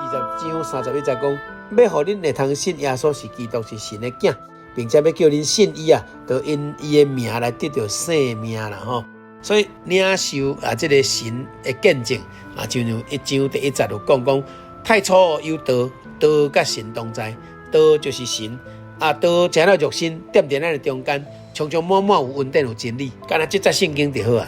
20章31節講，欲予恁會通信耶穌是基督，是神的囝，並且欲叫恁信伊啊，就因伊的名來得著生命啦吼。所以領受啊，這个神的見證啊，就像一章第一節有講講，太初有道，道佮神同在，道就是神啊，道成了肉身，踮佇咱的中間，充充滿滿有恩典有真理。敢若這節聖經就好啊。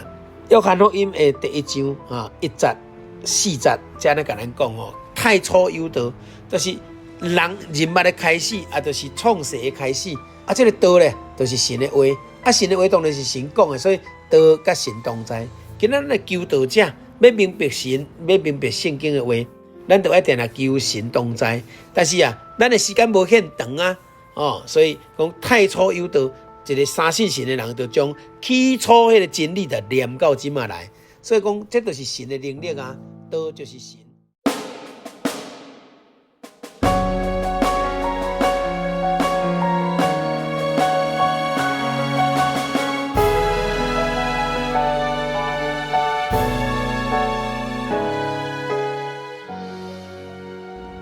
約翰福音的第一章啊，一節四節，這按呢共咱講哦。太初有道，就是人人物的開始，啊，就是創世的開始。啊，這个道咧，就是神的話。啊，神的話當然是神講的，所以道佮神同在。今仔咱的求道者欲明白神，欲明白聖經的話，咱就愛定定求神同在。但是啊，咱的時間無限長啊，哦，所以講太初有道。一个相信神的人，就將起初彼个真理就念到這馬來，所以講這就是神的能力啊，道就是神。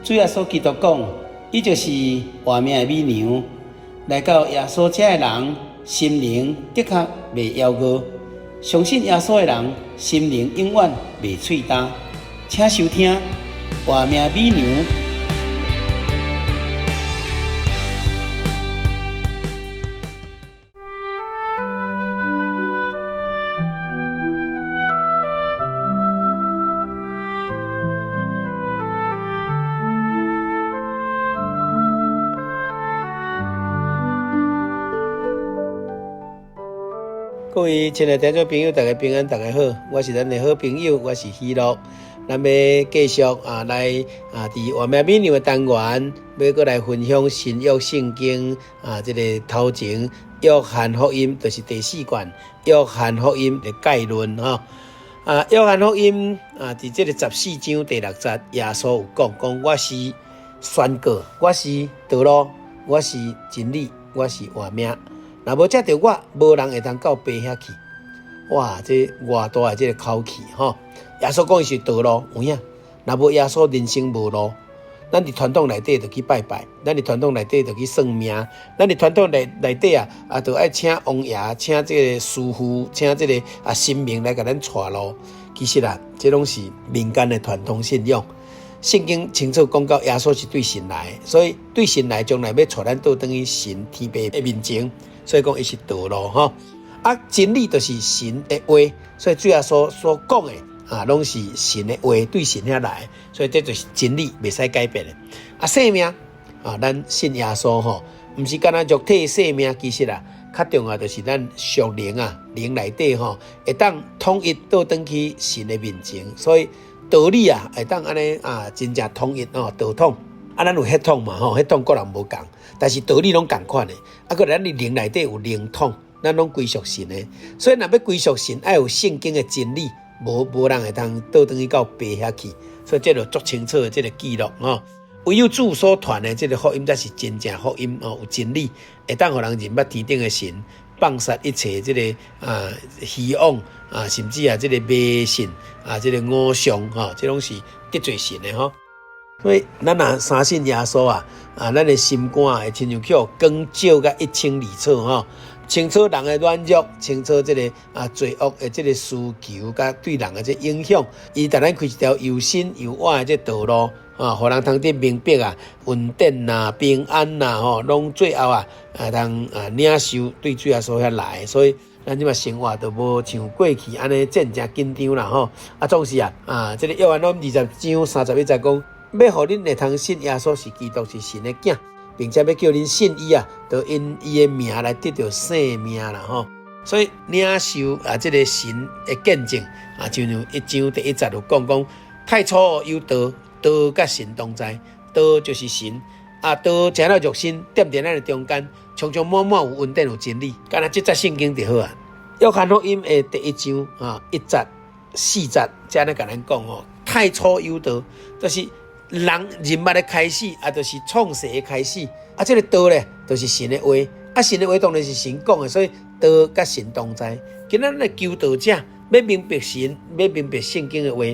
主耶穌基督講，伊就是活命的美娘。來到耶穌遮的人，心靈的確袂枵餓；相信耶穌的人，心靈永遠袂喙焦。請收聽《活命美娘》。各位親愛的聽眾朋友，大家平安，大家好，我是咱的好朋友，我是喜樂。咱欲繼續啊來啊，佇活命美娘的單元，欲閣來分享新約聖經啊，這个頭前約翰福音，就是第四卷約翰福音的概論吼。啊，約翰福音啊，佇這个14章第六節，耶穌有講講我是宣告，我是道路，我是真理，我是活命。若無藉著我，無人會當到爸遐去。哇，這偌大的這个口氣吼！耶穌講伊是道路，有影？若無耶穌，人生無路。咱佇傳統內底就去拜拜，咱佇傳統內底就去算命，咱佇傳統內內底啊啊，就愛請王爺、請這个師傅、請這个啊神明來共咱帶路。其實啊，這攏是民間的傳統信仰。聖經清楚講到，耶穌是對神來的，所以對神來，將來欲帶咱倒轉去神天父的面前，所以講伊是道路吼。啊，真理就是神的話，所以主耶穌所講的啊，攏是神的話，對神遐來的，所以這就是真理，袂使改變的。啊，生命啊，咱信耶穌吼，毋是干焦肉體生命，其實啊，較重要就是咱屬靈啊，靈內底吼，會當統一倒轉去神的面前，所以。道理啊，會當按呢啊，真正統一哦，道統啊，咱有血統嘛吼，血統各人無仝，但是道理攏仝款的。啊，閣咱佇靈內底有靈統，咱攏歸屬神的。所以若欲歸屬神，愛有聖經的真理，無無人會當倒轉去到爸遐去。所以這就足清楚的這个記錄吼。唯有主所傳的這个福音才是真正福音哦，有真理，會當予人認捌天頂的神。放殺一切這个啊虛妄啊，甚至啊這个迷信啊，這个偶像吼，這攏是得罪神的吼。所以咱若相信耶穌啊，啊，咱的心肝會親像去予光照甲一清二楚吼，清楚人的軟弱，清楚這个啊罪惡的這个需求佮對人的這影響，伊帶咱開一條又新又活的這道路。啊，予人通得明白啊，恩典呐、平安呐，吼，攏最後啊，會當啊領受對主耶穌遐來，所以咱這馬生活就無像過去按呢戰誠緊張啦，吼。啊，總是啊，啊，這个約翰福音20章31節講，欲予恁會通信耶穌是基督，是神的囝，並且欲叫恁信伊啊，就因伊的名來得著生命啦，吼。所以領受啊，這个神的見證啊，就像一章第一節有講講，太初有道。道佮神同在，道就是神啊！道成了肉身，踮佇咱的中間，充充滿滿有恩典有真理。敢若這節聖經就好啊。約翰福音的第一章啊，一節四節，這按呢共咱講哦。太初有道，就是人人物的開始，啊，就是創世的開始。啊，這个道咧，就是神的話。啊，神的話當然是神講的，所以道佮神同在。今仔咱的求道者欲明白神，欲明白聖經的話。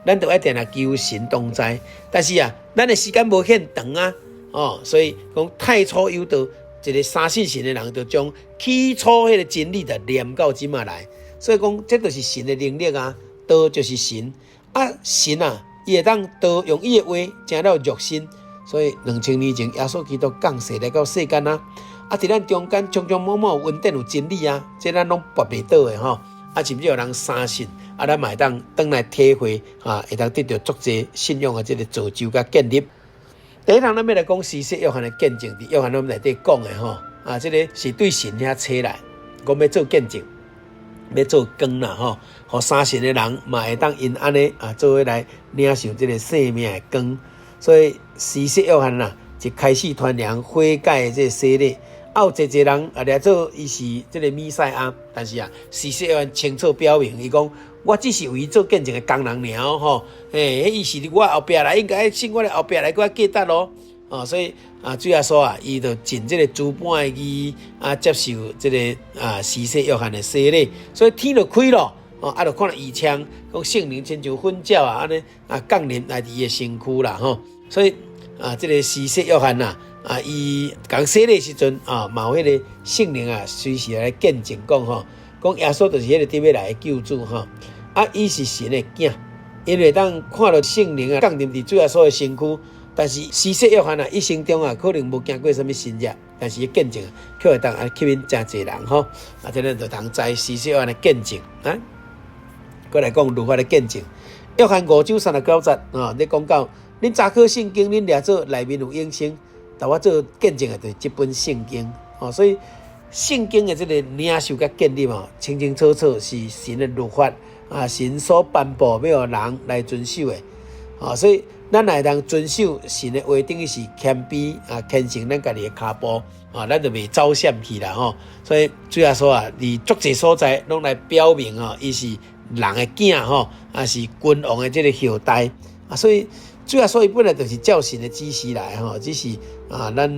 咱就愛定定求神同在。但是啊，咱的時間無限長啊，哦，所以講太初有道，一个相信神的人，就將起初彼个真理就念到這馬來。所以講，這就是神的能力啊，道就是神啊，神啊，伊會當道用伊的話成了肉身。所以2000年前，耶穌基督降世來到世間啊，啊，佇咱中間充充滿滿有恩典有真理啊，這咱攏駁袂倒的吼。啊，甚至予人相信，啊，咱嘛會當轉來體會，啊，會當得著足濟信仰的這个造就佮建立。第一項，咱欲來講施洗約翰的見證，佇約翰福音內底講的吼，啊，這个是對神遐差來，講欲做見證，欲做光啦吼，予相信的人嘛會當因按呢啊，做伙來領受這个生命的光。所以施洗約翰啊，一開始傳揚悔改的這个洗禮，啊有濟濟人啊掠做伊是這个彌賽亞，但是啊，施洗約翰清楚表明，伊講我只是為伊做見證的工人爾吼，嘿，彼伊是佇我後壁來，應該信我的後壁來閣較價值咯，哦，所以啊，主耶穌啊，伊就盡這个諸般的義啊，接受這个啊施洗約翰的洗禮，所以天就開咯。哦，啊，就看著異象，講聖靈親像糞鳥啊，按呢啊降臨來佇伊的身軀啦吼。所以啊，這个施洗約翰啊，啊，伊共洗禮時陣啊，嘛有彼个聖靈啊，隨時來見證講吼，講耶穌就是彼个佇欲來的救主吼。啊，伊是神的囝，因為當看著聖靈啊降臨佇主耶穌的身軀，但是施洗約翰啊，一生中啊，可能無行過啥物神跡，但是伊見證卻會當啊吸引誠濟人吼。啊，這咱就通知施洗約翰的見證啊。閣來講律法的見證，約翰5章39節啊，咧講到恁查考聖經，恁掠做內面有永生，但我做見證的就是這本聖經哦，所以聖經的這个領受佮建立哦，清清楚楚是神的律法啊，神所頒布欲予人來遵守的啊，所以咱若會當遵守神的話，等於是謙卑啊，虔誠咱家己的跤步啊，咱就袂走閃去啦吼。所以主耶穌啊，佇足濟所在攏來表明哦，伊是人的囝吼，啊是君王的這个後代啊，所以主耶穌伊本來就是照神的指示來吼，只是啊，咱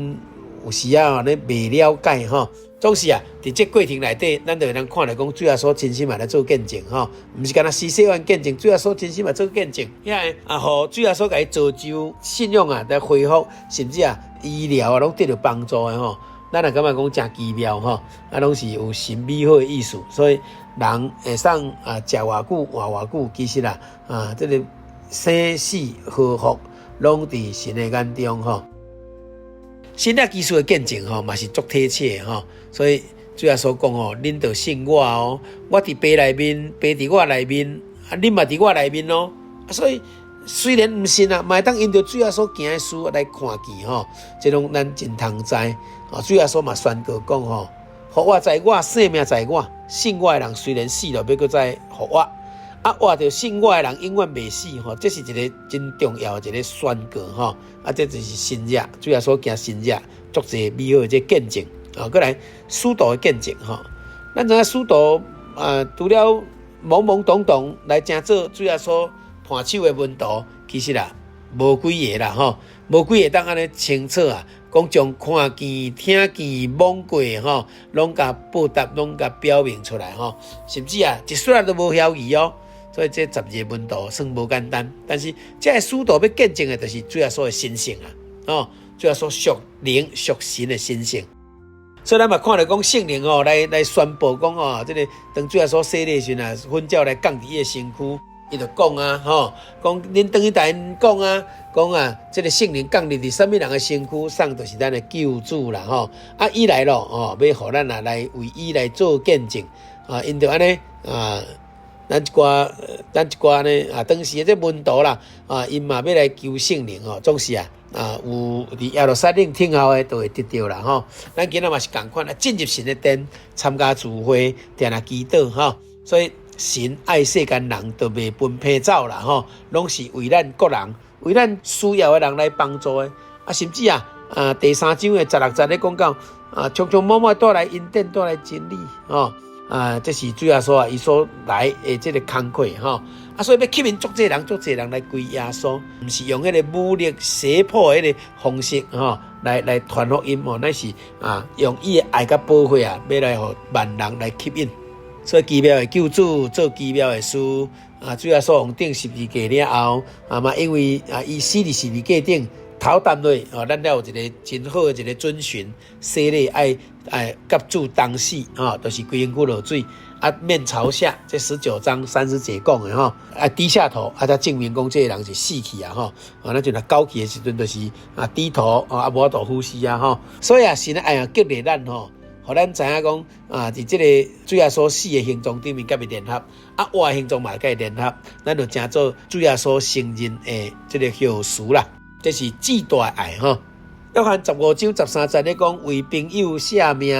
有時仔咧袂了解吼，總是啊，佇這過程內底，咱就會當看著講主耶穌親身嘛來做見證吼，毋是干焦施洗約翰見證，主耶穌親身嘛做見證，遐个啊，予主耶穌共伊造就信仰啊，來恢復，甚至啊醫療啊，攏得著幫助的吼。咱也感覺講誠奇妙吼，啊，攏是有神美好的意思，所以人會使啊，食偌久活偌久，其實啊，啊，這个生死禍福，攏佇神的眼中吼。神蹟奇事的見證吼，嘛是足貼切的吼，所以主耶穌講吼，恁著信我哦，我佇父內面，父佇我內面，啊，恁嘛佇我內面哦，啊，所以雖然毋信啊，嘛會當因著主耶穌行的事來看見吼，這攏咱真通知。哦，主耶穌嘛宣告講吼，復活在我，生命在我，信我的人雖然死了，欲閣再復活。啊，活著信我的人永遠袂死吼，這是一个真重要的一个宣告吼。啊，這就是神跡，主耶穌行神跡，足濟美好的這見證。啊，閣來使徒的見證吼。咱知影使徒啊，除了懵懵懂懂來成做主耶穌伴手的門徒，其實啊，無幾个啦吼，無幾个當按呢清楚啊，講將看見、聽見、摸過吼，攏共報答，攏共表明出來吼，甚至啊，一絲仔都無懷疑哦。所以這12个門徒算無簡單，但是這个使徒欲見證的，就是主耶穌的神性啊，哦，主耶穌屬靈屬神的神性。所以咱嘛看著講聖靈哦，來宣布講哦，這个當主耶穌洗禮時陣啊，糞鳥來降佇伊的身軀。伊就講啊，吼，講恁轉去共𪜶講啊，講啊，這个聖靈降臨佇啥物人的身軀上，就是咱的救主啦，吼。啊，伊來咯，哦，欲予咱啊來為伊來做見證，啊，𪜶就按呢啊，咱一寡呢啊，當時的這門徒啦，啊，𪜶嘛欲來求聖靈吼，總是啊，啊，有佇耶路撒冷聽候的，就會得著啦，吼。咱今仔嘛是仝款啊，進入神的殿參加聚會，定定祈禱吼，所以。神愛世間人，都袂分歹走啦吼，攏是為咱各人，為咱需要的人來幫助的。啊，甚至啊，啊，第三章的16節咧講到，啊，充充滿滿帶來恩典，帶來真理，吼，啊，這是主耶穌啊，伊所來的這个工課吼。啊，所以欲吸引足濟人，足濟人來歸耶穌，毋是用彼个武力脅迫的彼个方式吼，來傳福音吼，乃是啊，用伊的愛佮寶血啊，欲來予萬人來吸引。所以奇妙的救主做奇妙的事啊，主耶穌予釘十字架了後，啊嘛，因為啊，伊死佇十字架頂，頭擔落，哦，咱才有一个真好的一个遵循，洗禮愛愛佮主同死，吼，就是規身軀落水，啊，面朝下，這19章30節講的吼，啊，低下頭，啊，才證明講這个人是死去啊，吼，啊，咱就若狗去的時陣，就是啊，低頭，啊，無法度呼吸啊，吼，所以啊，神的愛啊，激勵咱吼。予咱知影講啊，佇這个主耶穌死的形狀頂面佮伊聯合，啊活的形狀嘛佮伊聯合，咱就成做主耶穌承認的這个後嗣啦。這是至大的愛吼。約翰15章13節咧講，為朋友捨命，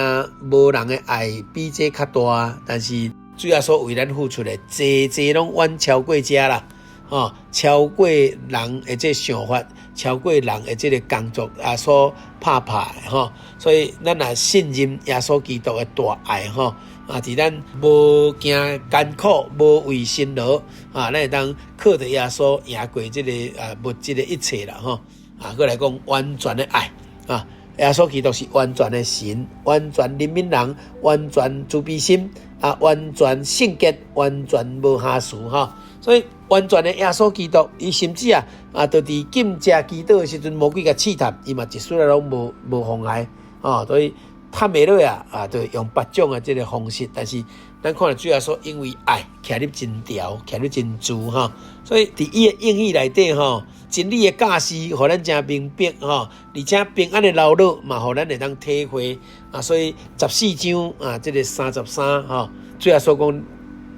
無人的愛比這較大。但是主耶穌為咱付出的，濟濟攏遠超過這啦。吼，超過人的這想法，超過人的這个工作啊所拍拍的吼，所以咱若信任耶穌基督的大愛吼，啊，佇咱無驚艱苦，無畏辛勞啊，咱會當靠著耶穌贏過這个啊物質的一切啦吼，啊，閣來講完全的愛啊，耶穌基督是完全的神，完全憐憫人，完全慈悲心啊，完全聖潔，完全無瑕疵吼。所以完全的耶穌基督，伊甚至啊啊，就佇禁食祈禱的時陣，魔鬼共試探，伊嘛一絲仔攏無無妨礙，哦，所以探袂落啊，啊，就用別種的這个方式。但是咱看著主耶穌因為愛，徛得真牢，徛得真住吼。所以佇伊的應許內底吼，真理的教示，予咱誠明白吼，而且平安的勞碌嘛，予咱會當體會啊。所以14章啊，這个33吼，主耶穌講，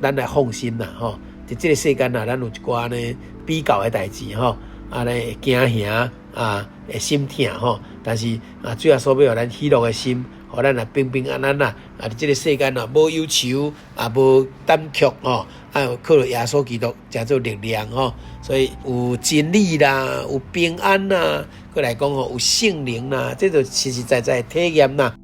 咱來放心啦吼。佇這个世間啊，咱有一寡呢比較的代誌吼，啊咧會驚嚇啊，會心疼吼。但是啊，主耶穌欲予咱喜樂的心，予咱啊平平安安啊。啊，佇這个世間啊，無憂愁啊，無膽怯吼，啊，靠著耶穌基督成做力量吼。所以有真理啦，有平安啦，閣來講吼，有聖靈啦，這就實實在在的體驗啦。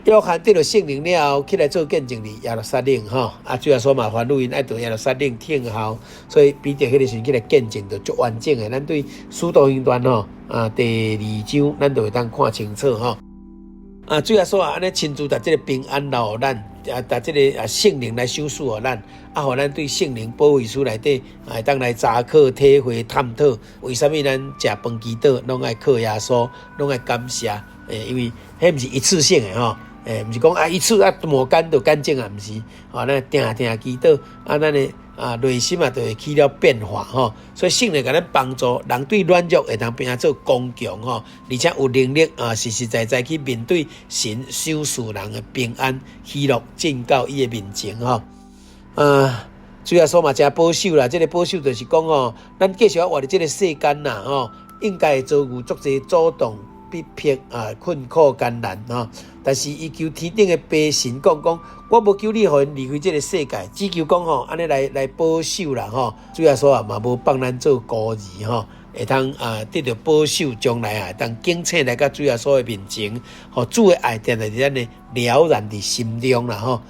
約翰得著聖靈了後，起來做見證佇耶路撒冷吼，啊，主耶穌嘛吩咐𪜶愛佇耶路撒冷等候，所以彼得彼个時陣起來見證就足完整的。咱對使徒行傳吼啊第二章，咱就會當看清楚吼。啊，主耶穌啊，按呢親自共這个平安留予咱，啊，共這个啊聖靈來賞賜予咱，啊，予咱對聖靈保惠師內底會當來查考、體會、探討，為啥物咱食飯祈禱攏愛靠耶穌，攏愛感謝？欸，因為彼毋是一次性的吼。欸，毋是講啊一次啊抹乾就乾淨啊，毋是，吼，咱定定祈禱，啊，咱的啊內心啊就會起了變化吼。所以聖靈共咱幫助，人對軟弱會當變做剛強吼，而且有能力啊實實在在去面對神賞賜人的平安喜樂，進到伊的面前吼。啊，主耶穌嘛誠保守啦，這个保守就是講吼，咱繼續愛活佇這个世間啦吼，應該會遭遇足濟阻擋。逼迫啊，困苦艱難吼，但是伊求天頂的父神講講，我無求你予𪜶離開這个世界，只求講吼，按呢來來保守啦吼。主耶穌啊嘛無放咱做孤兒吼，會通啊得著保守，將來啊會當警醒來到主耶穌的面前，予主的愛定定佇咱的了然佇心中啦吼。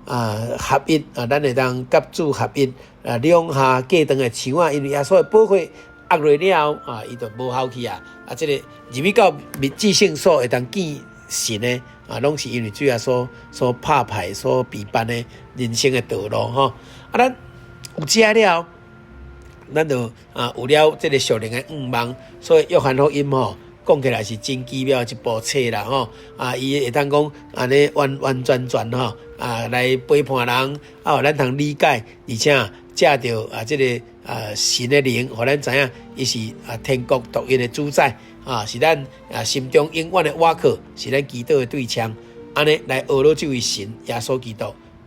啊合一啊，咱會當佮主合一啊，兩下隔斷的牆仔，因為耶穌的寶血。壓落了後啊，伊就無效去啊！啊，這个入去到至聖所會當見神的啊，攏是因為主耶穌所拍排、所備辦的人生的道路吼。啊，咱有這了後，咱就啊有了這个屬靈的向望。所以約翰福音吼講起來是真奇妙的一部冊啦吼。啊，伊會當講按呢完完全全吼啊來陪伴人，啊，予咱通理解，而且藉著啊這个。啊，神的靈，予咱知影，伊是啊天國獨一的主宰，啊是咱啊心中永遠的倚靠，是咱祈禱的對象。按呢來學著這位神耶穌基督，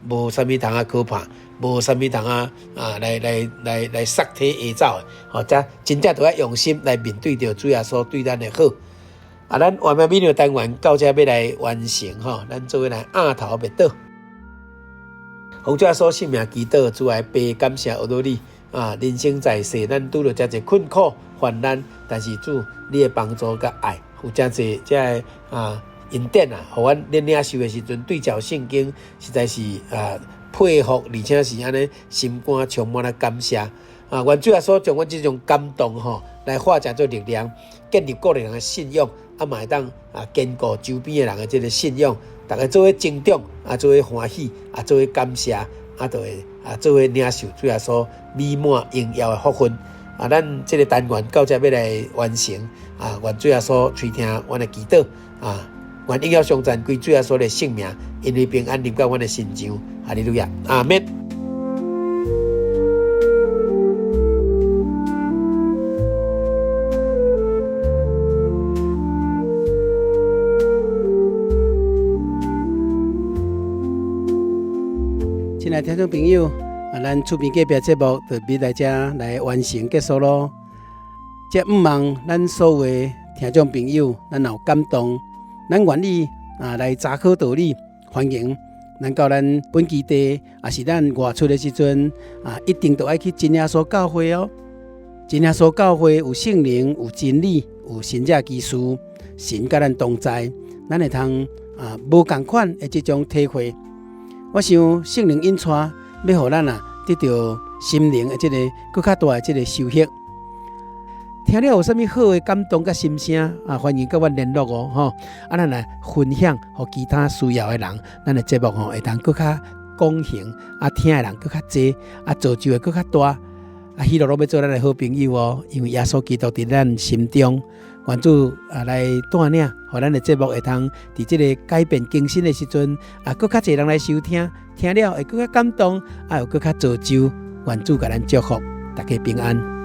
無啥物通啊可怕，無啥物通啊啊來來來來殺體下走的，吼，才真正著愛用心來面對著主耶穌對咱的好。啊，咱活命美娘單元到這欲來完成吼，咱做伙來按頭默禱。奉主耶穌聖名祈禱，主愛爸感謝阿羅你。啊，人生在世，咱拄著遮濟困苦患難，但是主，你的幫助佮愛，有誠濟這个啊恩典啊，予阮咧領受的時陣，對照聖經，實在是啊佩服，而且是按呢心肝充滿了感謝。啊，願主耶穌將阮這種感動吼，來化成做力量，建立個人的信仰，啊嘛會當啊堅固周邊的人的這个信仰，逐家做伙成長，啊做伙歡喜，啊做伙感謝。啊，就會啊做伙領受主耶穌美滿榮耀的福分。啊，咱這个單元到這欲來完成啊，願主耶穌垂聽阮的祈禱啊，願榮耀頌讚歸主耶穌的聖名，因為平安臨到阮的身上。哈利路亞，阿們。親愛聽眾朋友，啊，咱厝邊隔壁節目就欲來遮來完成結束囉。這毋望咱所有的聽眾朋友，咱若有感動，咱願意啊來查考道理，歡迎咱到咱本基地，抑是咱外出的時陣啊，一定都愛去真耶穌教會哦。真耶穌教會有聖靈，有真理，有神蹟奇事，神佮咱同在，咱會通啊無仝款的這種體會。我想聖靈引帶，欲予咱啊得著心靈的這个閣較大的這个收穫。聽了有啥物好的感動佮心聲啊，歡迎佮阮聯絡哦，吼！啊，咱來分享予其他需要的人，咱的節目吼會當閣較廣行，啊，聽的人閣較濟，啊，造就會閣較大。啊，喜樂攏欲做咱的好朋友哦，因為耶穌基督佇咱心中，願主啊來帶領，予咱的節目會通佇這个改變更新的時陣，啊，閣較濟人來收聽，聽了會閣較感動，啊，有閣較造就，願主共咱祝福，大家平安。